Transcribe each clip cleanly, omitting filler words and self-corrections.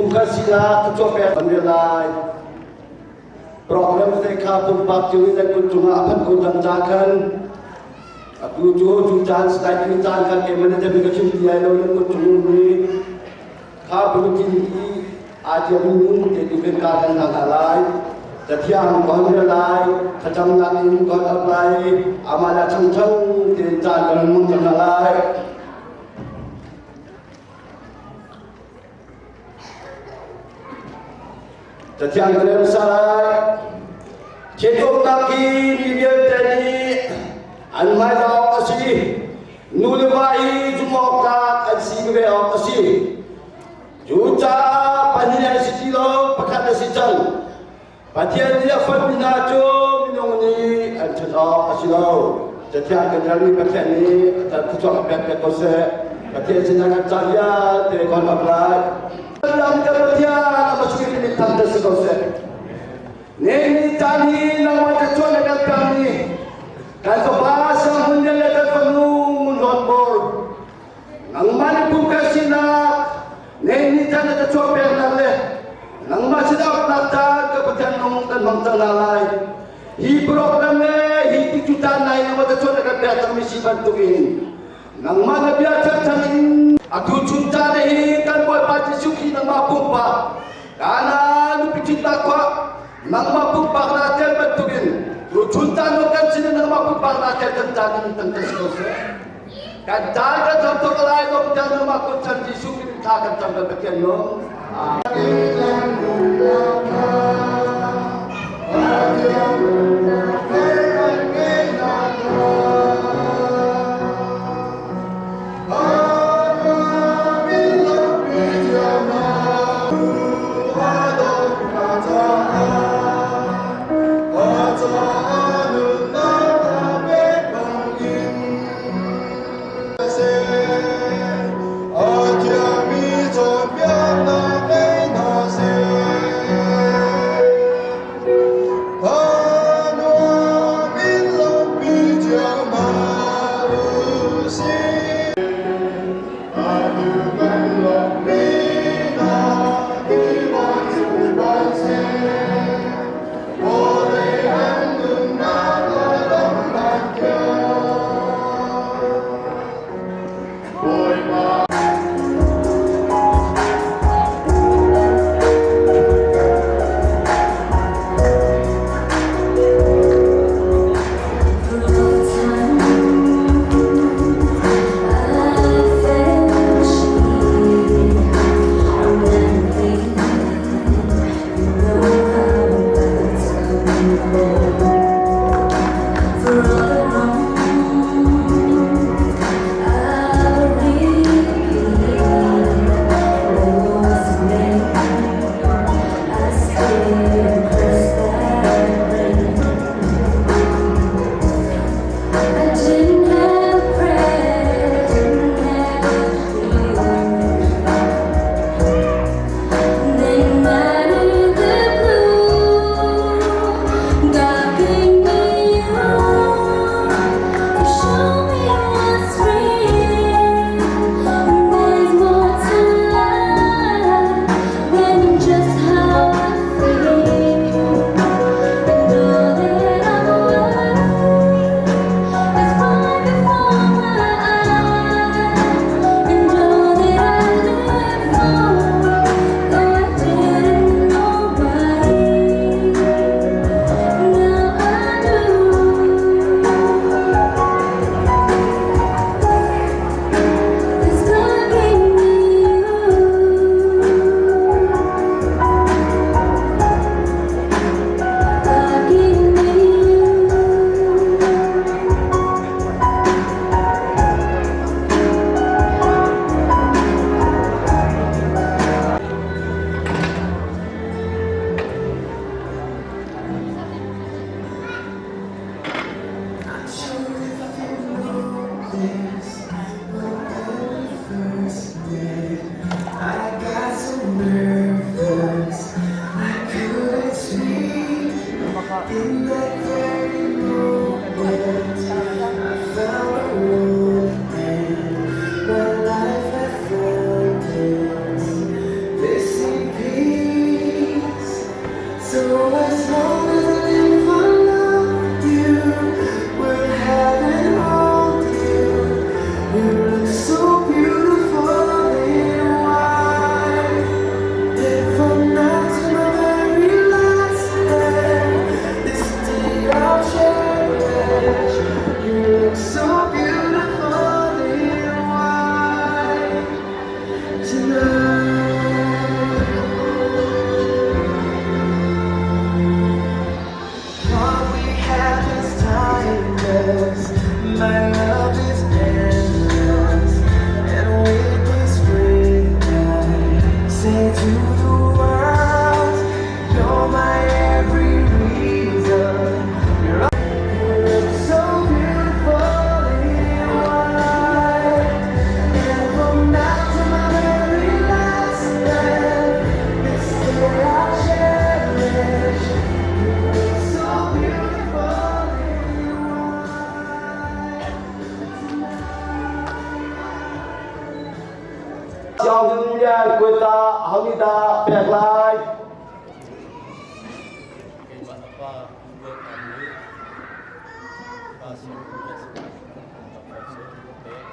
Pumkhat sinak thluachuah pek kan rial lai. Program te kha pumpak cio in nan kut cungah a phanh ko cang ca khan atu cu cu caan slide mi caan khan keimah na ka chim ti lai lo nan kut cung mi kha bulletin i aa tialmi nun te tu kan ka kan hna hna lai. Cathiang ka hon rel lai, thlacamnak in ka hon ap lai, amah le changchang tein caan kan hmang cang hna lai. Cathiang ka rel hmasa lai. Ṭhitumnak hi mi vialte nih an hmaizah awk a si. Nu le va i zumh awk tlak an si ve awk a si. Cucaah pahnih an si ti lo, pakhat a si cang. Pathian nih a fonhmi hna cu minung nih an ṭhen awk a si lo. Cathiang kan relmi Pathian nih a thluachuah kan pek piak ko seh. Pathian sinah kan ca vialte kan ap lai. Lam kan Pathian a sungin mit tham si ko seh. Ne ni caan hi nangmah thluachuah na kan pekmi kan fapa Sang Hun Lian le kan fanu Ngun Hlawn Bor Nangmah nih pumkhat sinak ngeihmi can na ka chuah peknak le nangmah sinah uknak caan ka Pathian nung kan hmang cang hna lai. Hi program le hi tikcu caan nai nangmah ka chuah na kan pek cangmi si bantukin nangmah na bia cherchan in atu chun caan hi kan Bawipa Jesuh Khrih nangmah pumpak kana nupi ṭhitnak khua nangmah pumpak na tel bantukin tu chun caan kan sin nangmah pumpak na tel kan caan in tang kan si ko seh. Kan caan kan cam tuk lai lo Pathian nangmah kut chan Jesuh Khrih thla kan cam kan Pathian nung. aho nih dah pek lai? Keimah na pa Pu Rual Tam nih pa Siang Pu Rual sinah laksawng cu ka pek.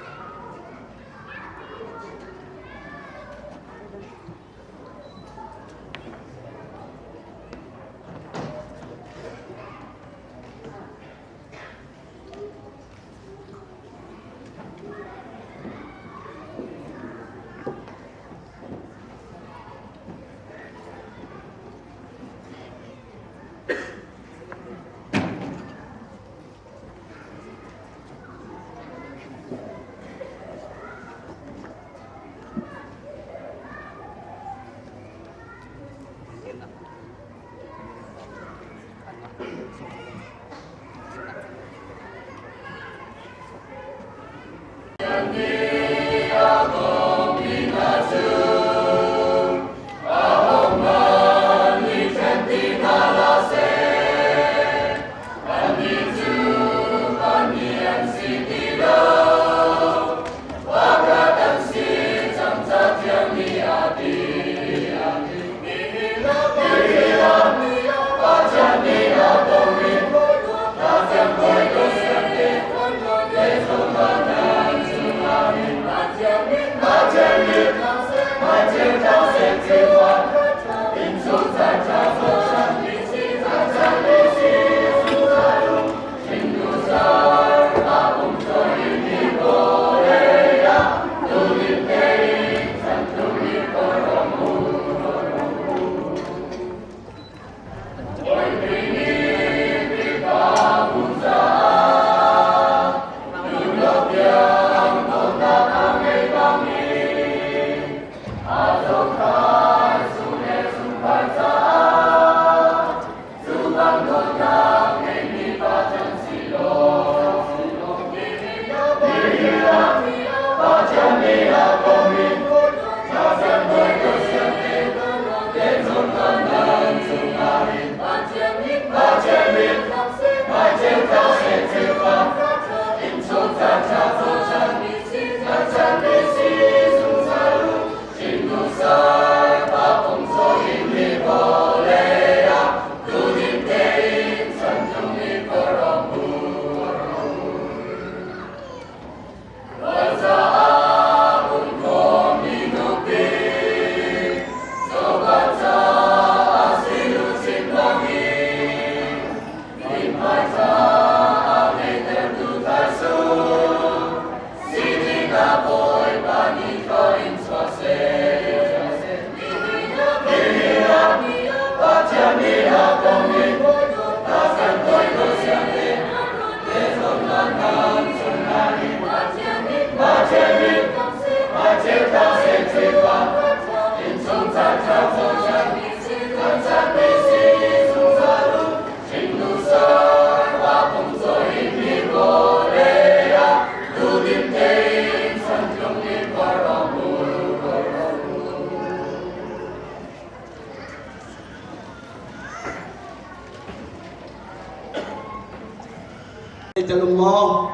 Tel maw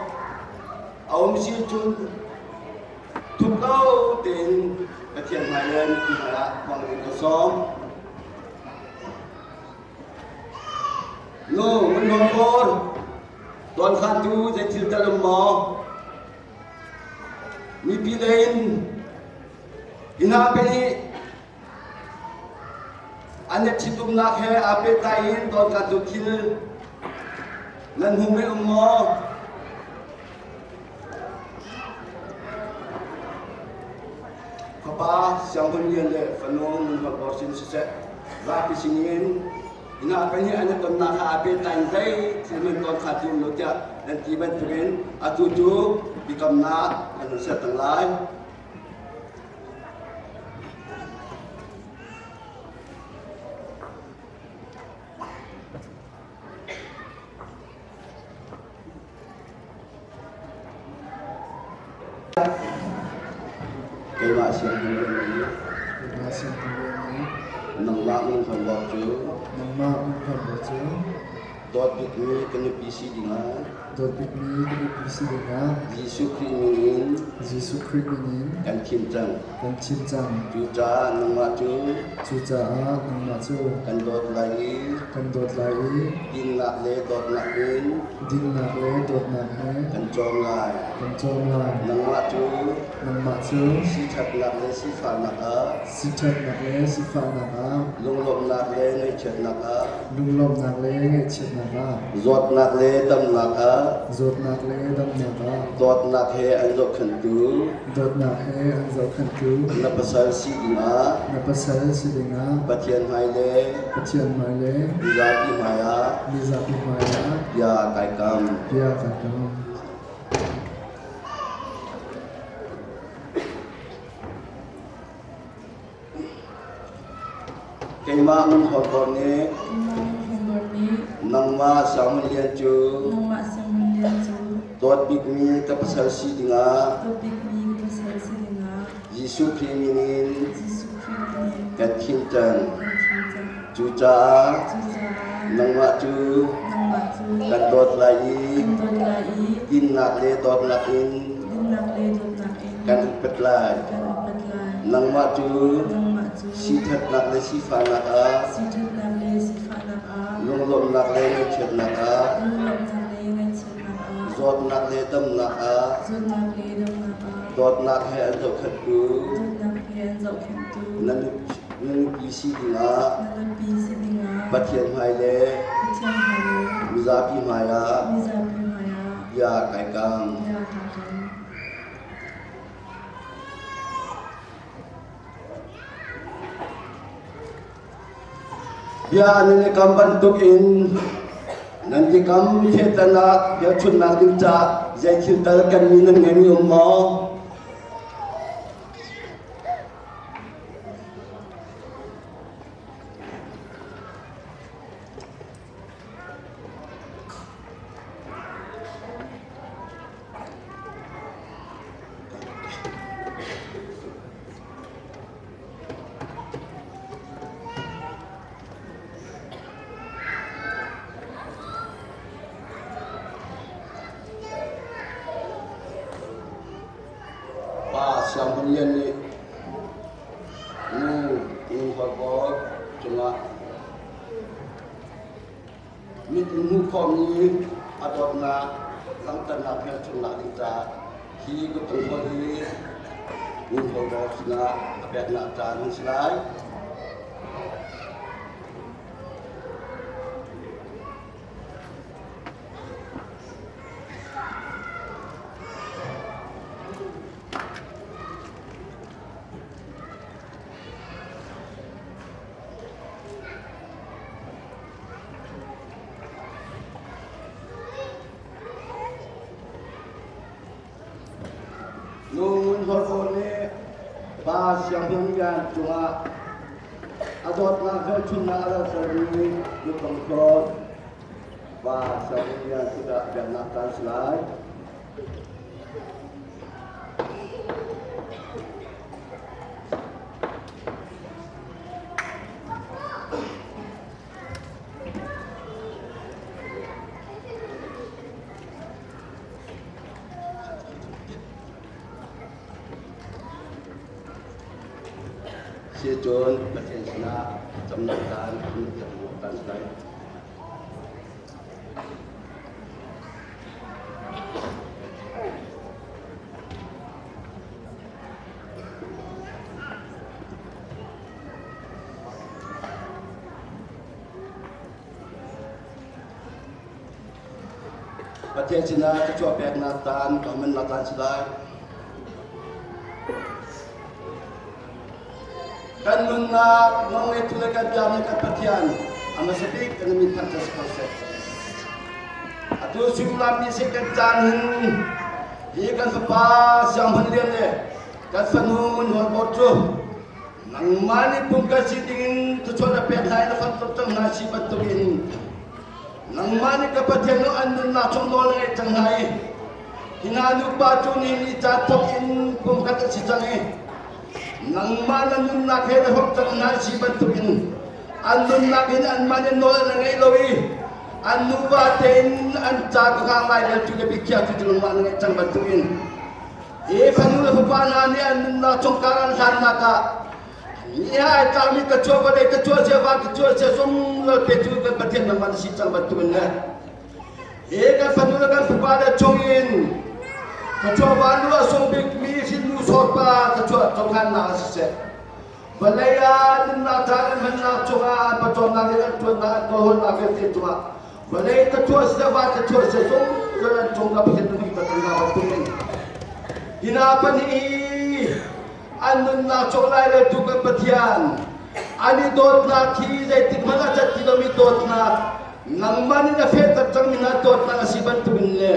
a um si cun thup lo tein Pathian hmai le mipi hmai ah phuang ding ka sawm. Nu Ngun Hawr Dawnkhantu zei thil tel um maw? Mipi lei in hi hna pe nih an i ṭhitumnak he aa pehtlai in dawnkhantu thil nan hmu ve um maw? Fapa Siang Hmun Lian le fanu Ngun Hawr Bor sin siseh zapi sinin Ina kan hi an i tonnak kha aa pehtlai in zei thil hmanh tawn kha ti um lo tiah nan ti bantukin atu cu biakamnak kan hun ser cang lai. Keimah sianginn Keimah sianginn nangmah ngun hon bawk cu nangmah ngun hon bawk cu. Dawt bikmi ka nupi si dingah Dawt bikmi ka nupi si dingah Jesuh Khrih min in Jesuh Khrih min in kan thim cang. kan thim cang. Cucaah nangmah cu Cucaah nangmah cu kan dawt lai i kan dawt lai i dinnak le dawtnak in dinnak le dawtnak he kan cawm lai. kan cawm lai. Nangmah cu Nangmah cu siṭhatnak le sifahnak ah siṭhatnak le sifahnak ah lunglawmhnak le ngaihchiatnak ah lunglawmhnak le ngaihchiatnak ah zawtnak le damnak ah zawtnak le damnak ah dawtnak he an zohkhenhtu dawtnak he an zohkhenhtu na pasal si dingah na pasal si dingah Pathian hmai le Pathian hmai le mizapi hmaiah mizapi hmaiah bia kai kam. bia kai kam. Keimah Ngun nih Keimah Ngun nih nangmah Samuel Lian cu nangmah Samuel Lian cu dawt bikmi ka pasal si dingah dawt bikmi ka pasal si dingah Jesuh Khrih min in Jesuh Khrih min in kan thim cang. kan thim cang. Cucaah Cucaah nangmah cu nangmah cu kan dawt lai i kan dawt lai i dinnak le dawtnak in dinnak le dawtnak in kan upat lai. kan upat lai. Nangmah cu Nangmah cu siṭhatnak le sifahnak ah siṭhatnak le sifahnak ah lunglawmhnak le ngaihchiatnak ah lunglawmhnak le ngaihchiatnak ah zawtnak le damnak ah zawtnak le damnak ah dawtnak he an zohkhenhtu dawtnak he an zohkhenhtu na na nupi si dingah na nupi si dingah Pathian hmai le Pathian hmai le mizapi hmaiah mizapi hmaiah bia kai kam. bia kaa kam. Bia nan i kam bantukin nan i kam fehternak hmelchunhnak ding caah zei thil tal kan mi nan ngeimi um maw? Pa Siang Hmun Lian nih nu Ngun Hor Bawi cungah mit in hmuh khawhmi a dawtnak langhternak hmelchunhnak ding caah hi kuttum hawl hi Ngun Hor Bawi sinah a peknak caan an si lai. Nu Ngun Hor Aw nih pa sianghmun cungah a dawtnak hmelchunhnak a langhtermi kutdong hlawt pa sianghmun kut ah biaknak caan si lai. Sicun Pathian sinah camnak caan kan si lai. Pathian sinah thluachuah peknak caan ka hmannak caan si lai. Kan nunnak nawlngeitu le kan biakmi kan Pathian a hmasa bik kan min thangṭhat si ko seh. Atu suimilam mi sik kan caan hin hi kan fapa Siang Hmun Lian le kan fanu Ngun Hual Bawr cu nangmah nih pum kan si dingin thluachuah na pek hna i na fonhtonh cang hna si bantukin nangmah nih ka Pathian nu an nunnak chung nawl na ngeih cang hna i hi hna nupa cu ni ni caan thawk in pumkhat an si cang i nangmah na nunnak he na hawk cang hna si bantukin an nunnak hin anmah nih nawl na ngeih lo i. An nuva tein an ca ka hngak lai le tu le biakhiah tu cu nangmah na ngeih cang bantukin hi fanu le fapa hna nih an nunnak chungkhar an hlannak ah ni ai tlakmi ka chuah vawlei ka chuah sia va ka chuah sia zungzal petu kan Pathian nangmah na si cang bantukin le hi kan fanu le kan fapa le chungin ka chuah va nu a sung bikmi hrinnu sawtpa ka chuah cohlannak a siseh vawlei ah nunnak caan an hmannak cungah an pawcawmnak le an ṭuannak an kawlhawlnak vialte cungah vawlei ka chuah siseh van ka chuah siseh zungzal an cung ka Pathian na ka ṭannak bantukin hi hna pahnih hi an nunnak chung laireltu kan Pathian an i dawtnak hi zeitik hmanh ah cat ti lomi dawtnak nangmah nih na fehter cangmi hna dawtnak a si bantukin le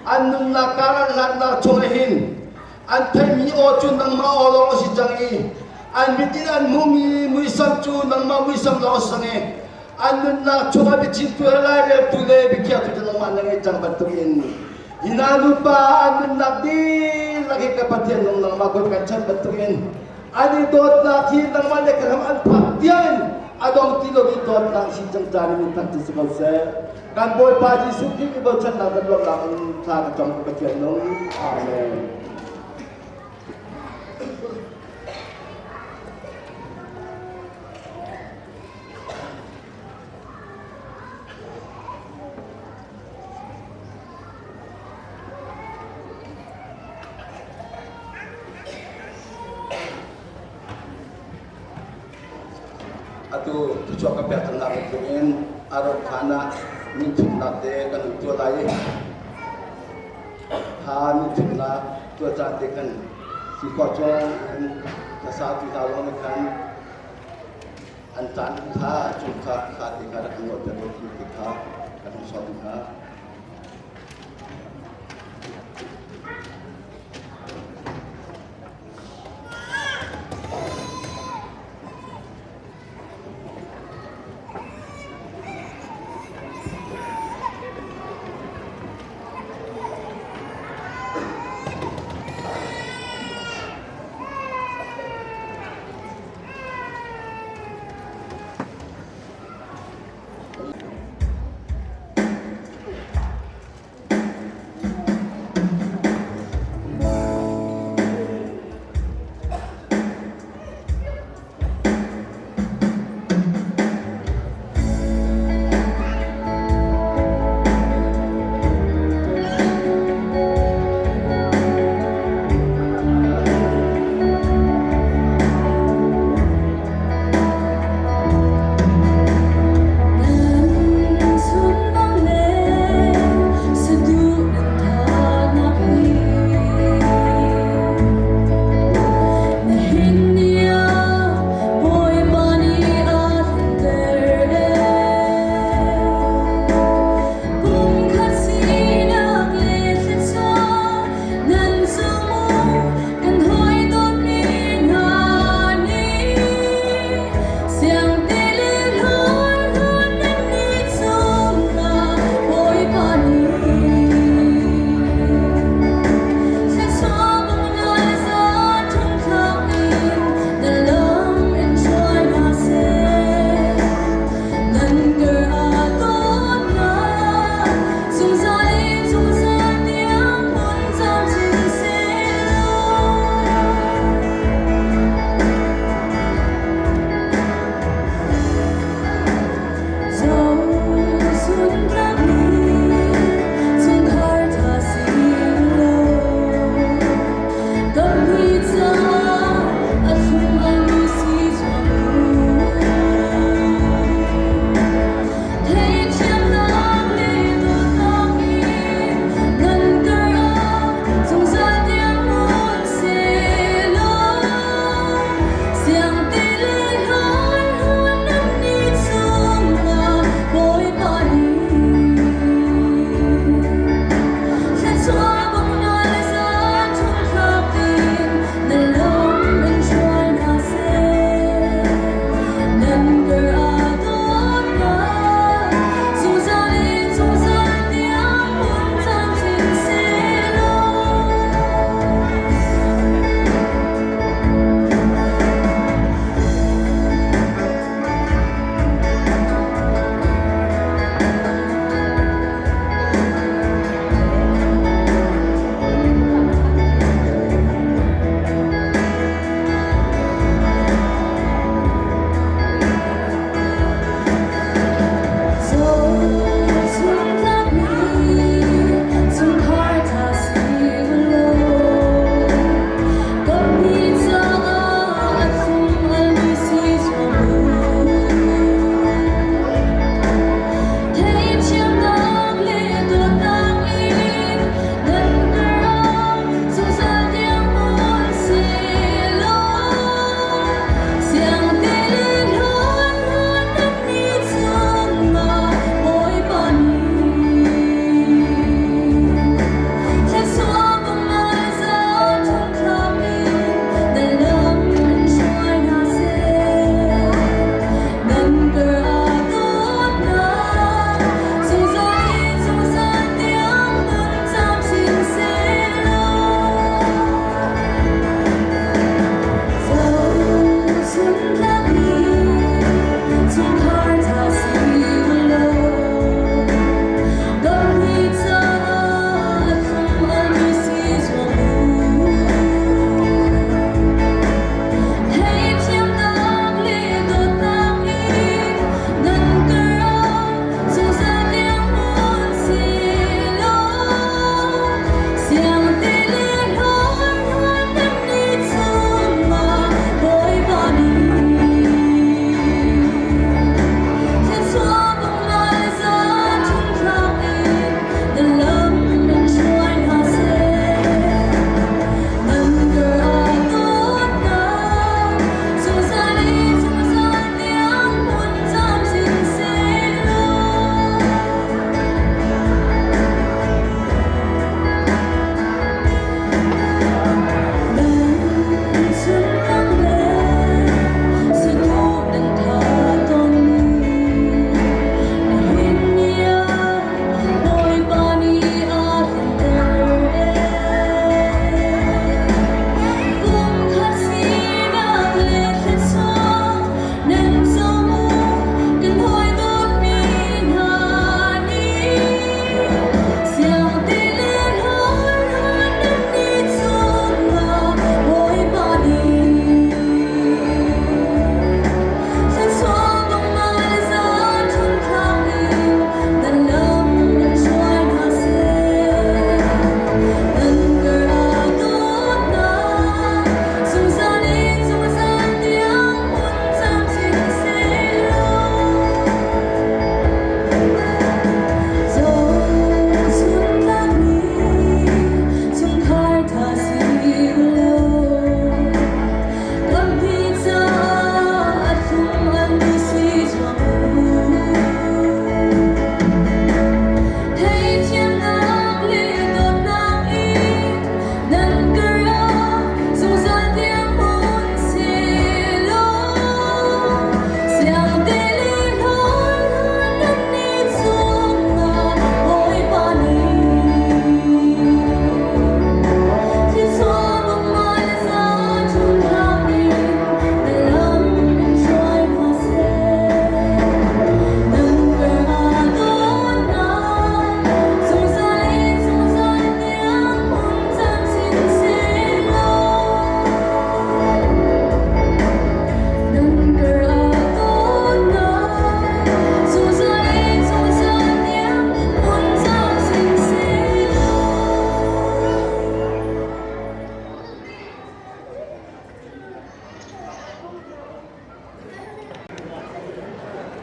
an nunnak kar an hlatnak chungah hin an theihmi aw cu nangmah aw lawng a si cang i an mit in an hmuhmi muisam cu nangmah muisam lawng a si cang i an nunnak chungah biachimtu he laireltu le biakhiaktu cu nangmah na ngei cang bantukin hi hna nupa an nunnak dihlak hi ka Pathian nung nangmah kut kan chan bantukin an i dawtnak hi nangmah le ka ram an phak tiangin a dong ti lomi dawtnak si cang caan in tak ci si ko seh kan Bawipa Jesuh Khrih i bochannak kan ruahnak in thla ka cam ka Pathian nung Amen. Atu thuchuak ka pek cangnak bantukin a rauh hlan ah minthutnak te kan hun tuah lai i kha minthutnak tuah caan te khan si khawh chung in hmasa tu hna lawng nih khan an caan kha cung kha kha ti kha rak ngol piak ti ti kha kan hung sawm hna.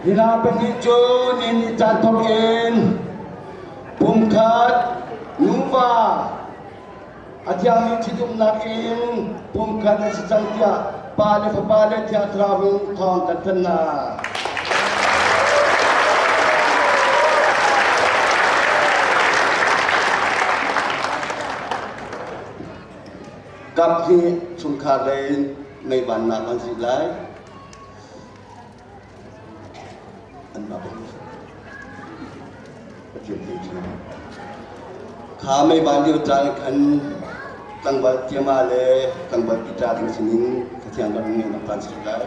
Hi hna pahnih cu ni ni caan thawk in pumkhat nuva a thiangmi ṭhitumnak in pumkhat an si cang tiah Pa le Fapa le Thiang Thlarau in thawng kan thanh hna. Kap hi chungkhar lei in meivannak an si lai. Anmah Pathian thei ṭhim. Kha meivan lio caan khan tlangval tiama le tlangval pita ding sinin Pathian rak ngeihnak caan si lai.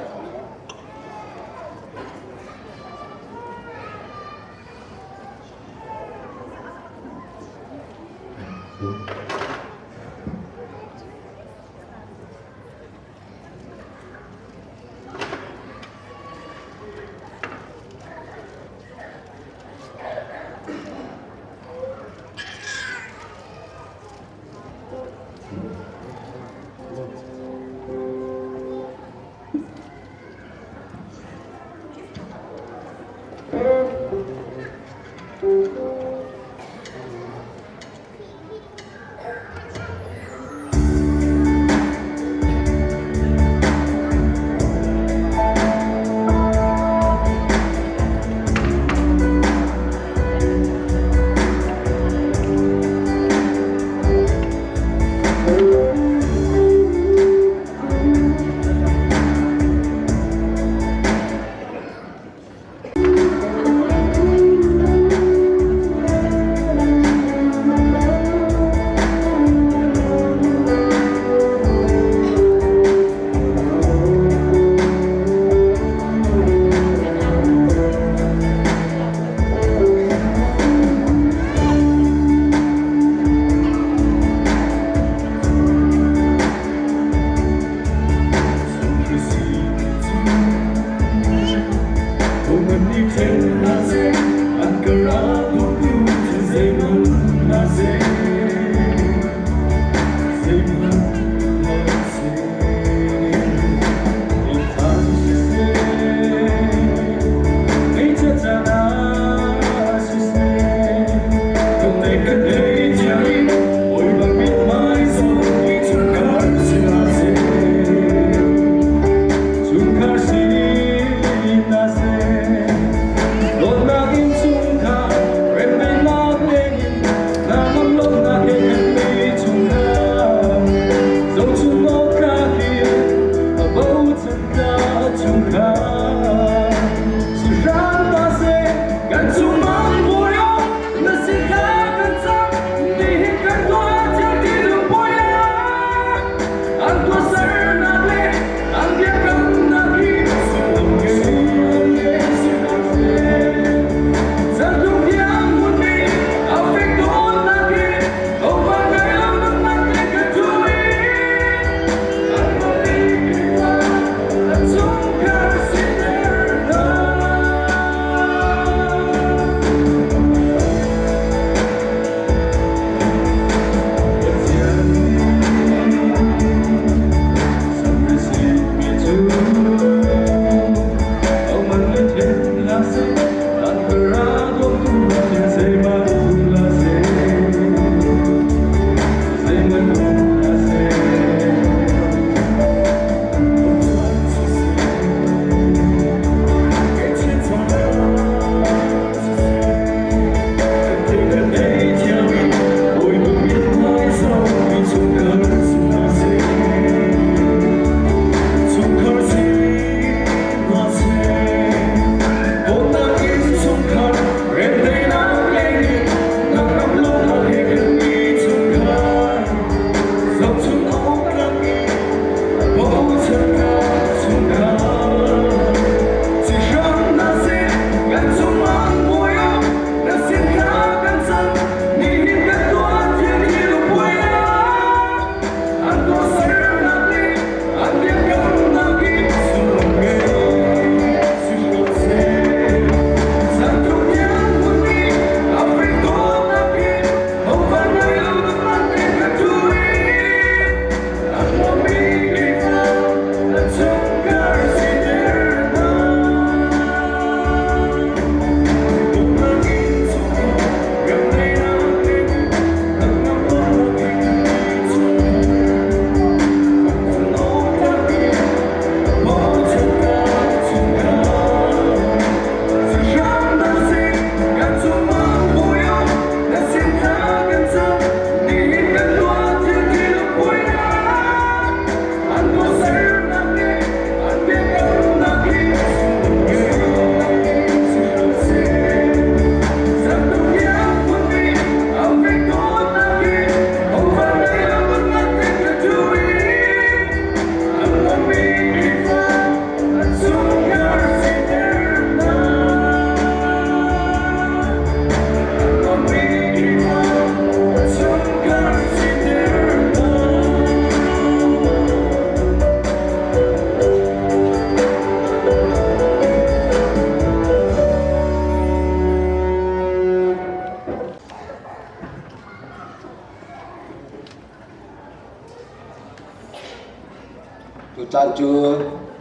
cu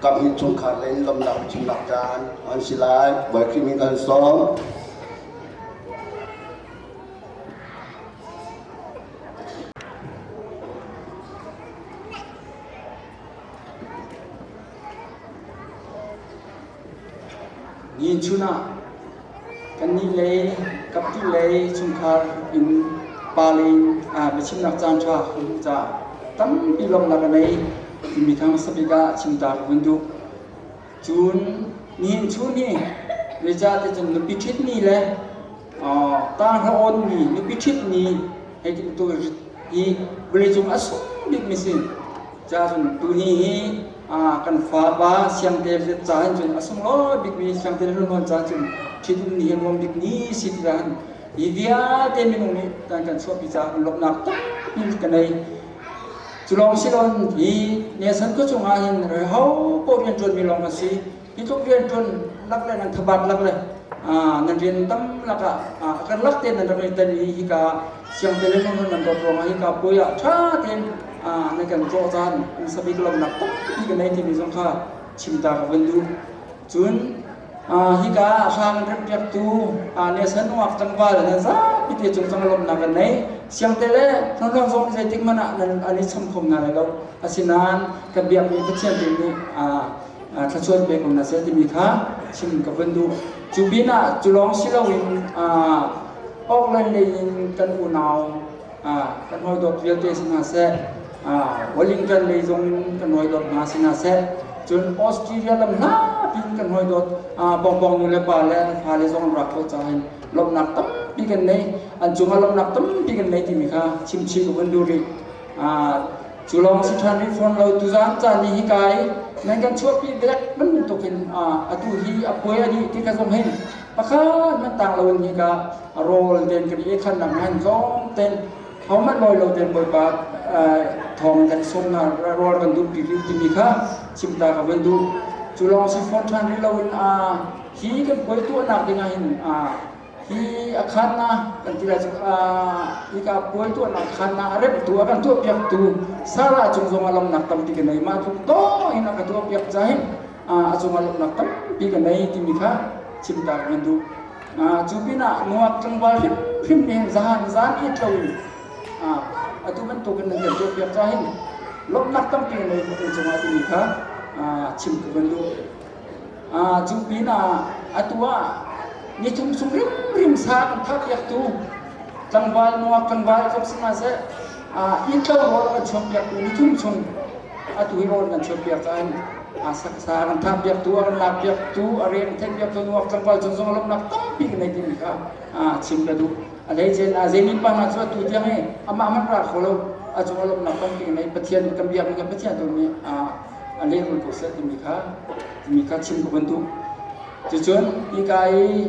kamhnih chungkhar lei in lawmhnak biachimnak caan an si lai. Bawi Khrih min kan sawm. Nihin chun ah kannih lei kaptu lei chungkhar in pa lei biachimnak caan ṭha ka hmuh caah tampi lawmhnak ka nei timi kha hmasa bik ah chimta ka vun duh. Cun nihin chun hi zeicah ti cun nupi ṭhit ni le tanghra awn ni nupi ṭhit ni hei ti bantuk hi vawleicung a sung bikmi si. Cun tuni hi kan fapa Siangte ca hin cun a sunglawi bikmi Siangte Hlunhnawn ca cun ṭhitum ni hi nuam bik ni si ti hin hi vialte minung nih kan kan chuahpi caah lawmhnak tampi ka nei. Cu lawng si loin hi Nelson khua chungah hin ho paoh rianṭuanmi lawng kan si. Hi tluk rianṭuan lak le nan thabat lak le nan rian tam lakah a karlak tein nan rak i tel i hika Siangte le Hlunhnawn nan dawt ruangah hika puai ah ṭha tein na kan tlawh caan hmasabik lawmhnak tampi ka nei timi zong kha chimta ka van duh. Cun hika ah hla kan remhpiaktu Nelson Nungak tlangval nan zapi te cung cang lawmhnak kan nei. Siangte le Hlonhlon zong zeitik hmanh ah nan an i cham kho hna lai lo. Asinain kan biakmi Pathian tu nih thluachuah pe ko hna seh timi kha chim ka van duh. Cu pinah cu lawng si loin Auckland lei in kan unau kan hawidawt vialte si hna seh, Wellington lei zong in kan hawidawt hna si hna seh, cun Australia lam hlapi in kan hawidawt Bawng nu le pa le an fale zong an rak kho caah hin lawmhnak tampi kan nei. An cungah lawmhnak tampi kan nei timi kha chimchih ka vun duh rih. Cu lawng si ṭhan rih fawn lo tuzaan caan ni hika i nan kan chuahpi direk bantuk in atu hi a puai a dih ti ka zong hin pakhat hmanh tang loin hika rawl ten kan i khannak han tlawm ten hohmanh lawi lo ten Bawipa thawng kan sawm na rawl kan duh pi rih timi kha chimta ka van duh. Cu lawng si fawn ṭhan rih loin hi kan puai tuahnak ding ah hin Hi a khanna kan ti lai cu hika puai tuahnak khanna a remhtu a kan tuahpiaktu Sarah cung zong ah lawmhnak tampi ka nei. Mah tluk tawng in a ka tuahpiak ca hin a cungah lawmhnak tampi ka nei timi kha chimta ka van duh. Cu pinah nuak tlangval hrimhrim nih hin zahan zan it loin atu bantukin nan kan tuahpiak ca hin lawmhnak tampi ka nei an cungah timi kha chim ka van duh. Cu pinah atu ah nithum chung rimrim sa kan thahpiaktu tlangval nuak tlangval zong si hna seh inn-tlo rawl a kan chuanpiaktu nithum chung atu hi rawl kan chuanpiak caah sa kan thahpiaktu a kan lakpiaktu a rian a theihpiaktu nuak tlangval cung zong lawmhnak tampi kan nei timi kha chim ka duh. A hleice na zeimi pa hna cu atu tiang hi amah hmanh ra kho lo a cung lawmhnak tampi kan nei Pathian kan biakmi kan Pathian tu nih a lehrul ko seh timi kha timi kha chim ka van duh. Cucun hika i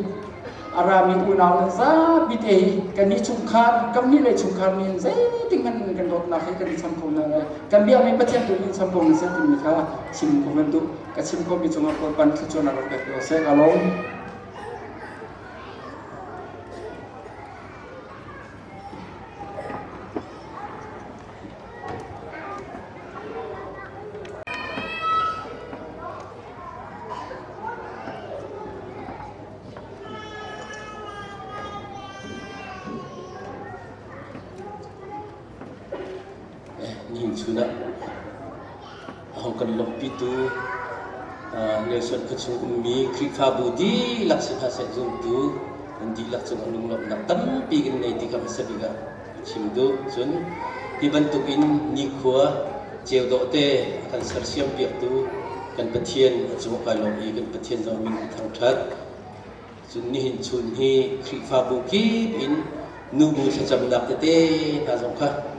a rami unau nan zapi te hi kannih chungkhar kamnih lei chungkhar nih zeitik hmanh kan dawtnak hi kan i cham kho hna lai kan biakmi Pathian tu nih cham ko hna seh timi kha chim ka van duh. Ka chim khomi cungah Bawipa nih thluachuahnak rak pek ko seh. Ka lawm. Nihin chun ah a hung kan lawmhpitu Nelson khuachung ummi Khrihfabu dihlak si hna seh zumtu nan dihlak cungah lunglawmhnak tampi kan ngei ti kha hmasa bik ah chim duh. Cun hi bantukin nikhua ceu dawh te a kan sersiam piaktu kan Pathian a cung kai lawm i kan Pathian zong min kan thangṭhat. Cun nihin chun hi Khrihfabu kip in nubu thlacamnak tete hna zong kha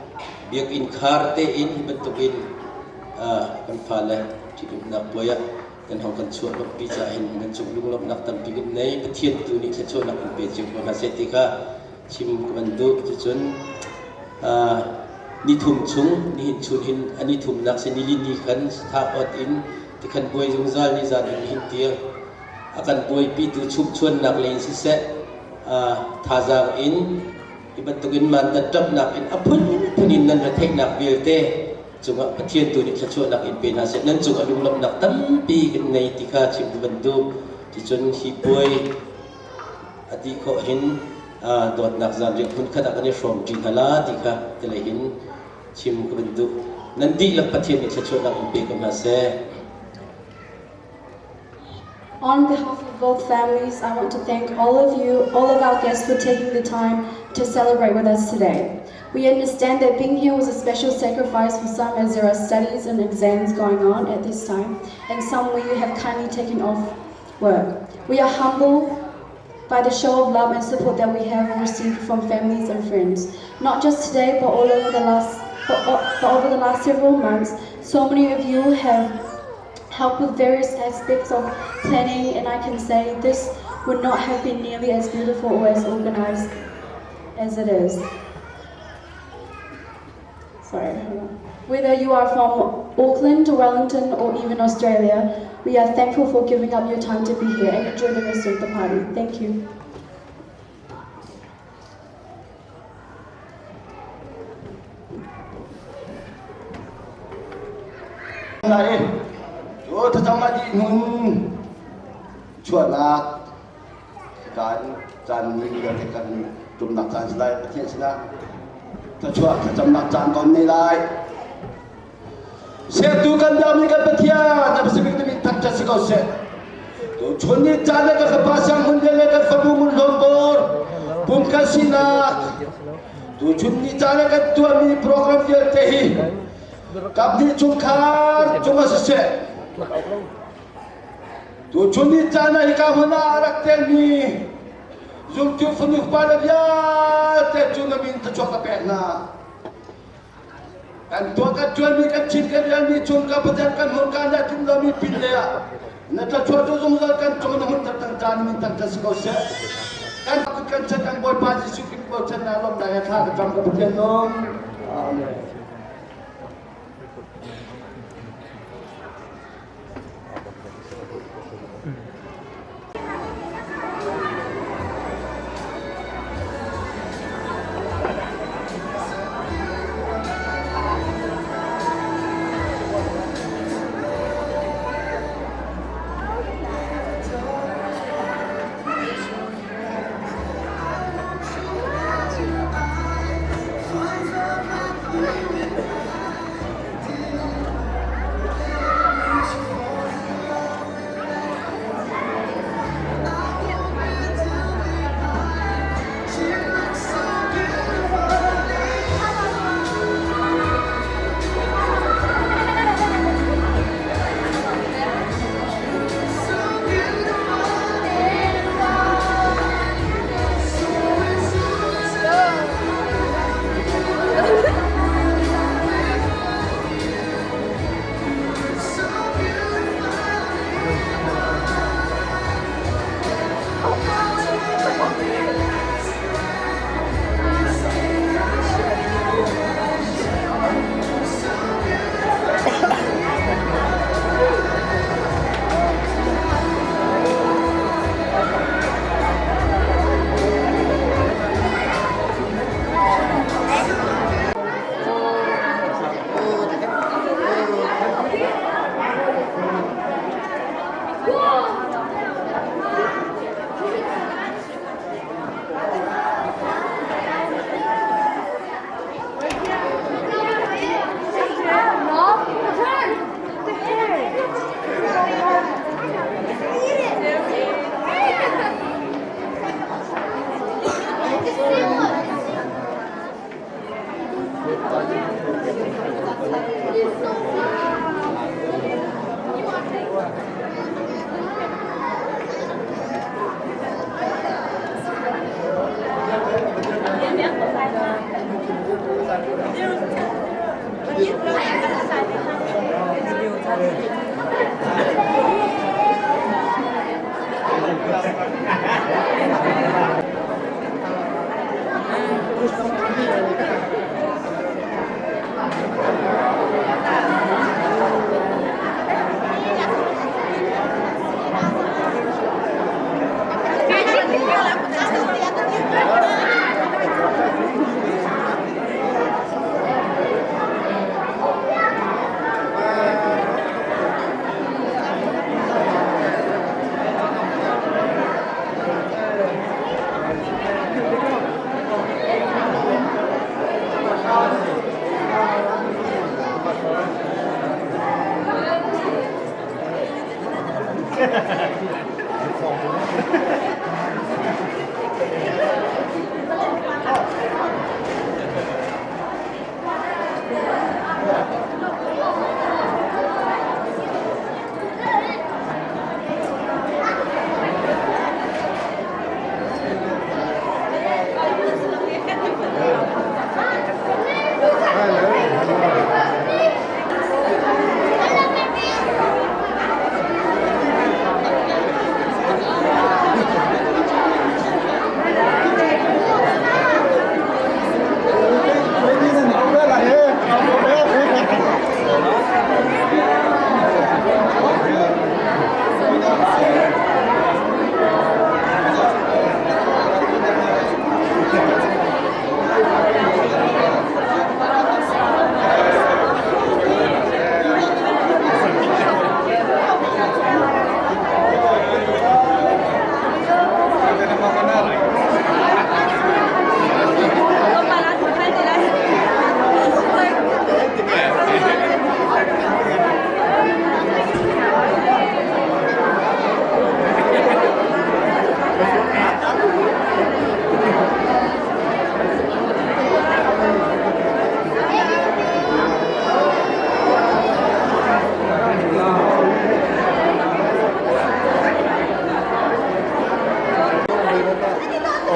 biakinn khar tein hi bantukin kan fale ṭhitumnak puai ah kan hong kan chuah lawmhpi caah hin nan cung lunglawmhnak tampi kan nei. Pathian tu nih thluachuahnak in pe cio ko hna seh ti kha chim ka van duh. Cucun nithum chung nihin chun hin a nithumnak si nili ni khan thak ot in tikhan buai zungzal ni zan in nihin tiang a kan buaipitu chumchuannak lei in siseh thazaang in hi bantukin mandat ṭapnak in a phunphun in nan retheihnak vialte cungah Pathian tu nih thluachuahnak in pe hna seh. Nan cungah lunglawmhnak tampi kan nei ti kha chim ka van duh. Ticun hi puai a dih khawh hin dawtnak zanriah hmunkhat ah kan i hrawm ṭi hna la ti kha tilei hin chim ka van duh. Nan dihlak Pathian nih thluachuahnak in pe ko hna seh. On behalf of both families, I want to thank all of you, all of our guests for taking the time to celebrate with us today. We understand that being here was a special sacrifice for some as there are studies and exams going on at this time, and some we have kindly taken off work. We are humble by the show of love and support that we have received from families and friends, not just today, but all over the last, but, but over the last several months. So many of you have helped with various aspects of planning, and I can say this would not have been nearly as beautiful or as organized as it is. Sorry. Whether you are from Auckland, Wellington, or even Australia, we are thankful for giving up your time to be here and enjoy the rest of the party. Thank you. Lai cu thlacam a dih hnu chuahnak caan caan ni vialte kan tumnak caan si lai Pathian sinah thluachuah thlacamnak caan kan nei lai Sertu kan biakmi kan Pathian na Pacific na min thangṭhat si ko seh. Tuchun ni caan le kan fapa Siang Hmun Lian le kan fanu Ngun Hlawm Bor pum kan sinak tuchun ni caan le kan tuahmi program vialte hi kaphnih chungkhar cungah siseh tuchun ni caan ah hika hmun ah a rak telmi zumtu fanu fapa le vialte cu na min thluachuah ka pek hna. Kan tuah kan ṭuanmi kan chim kan rialmi chung ka Pathian kan hmurka na tlum lomi pin le ah na thluachuah cu zungzal kan cung na hmun tang caan min tang si ko seh. Kan kut kan chan kan Bawipa Jesuh Khrih bochan na lawmnak he thla ka cam ka Pathian nung. Amen.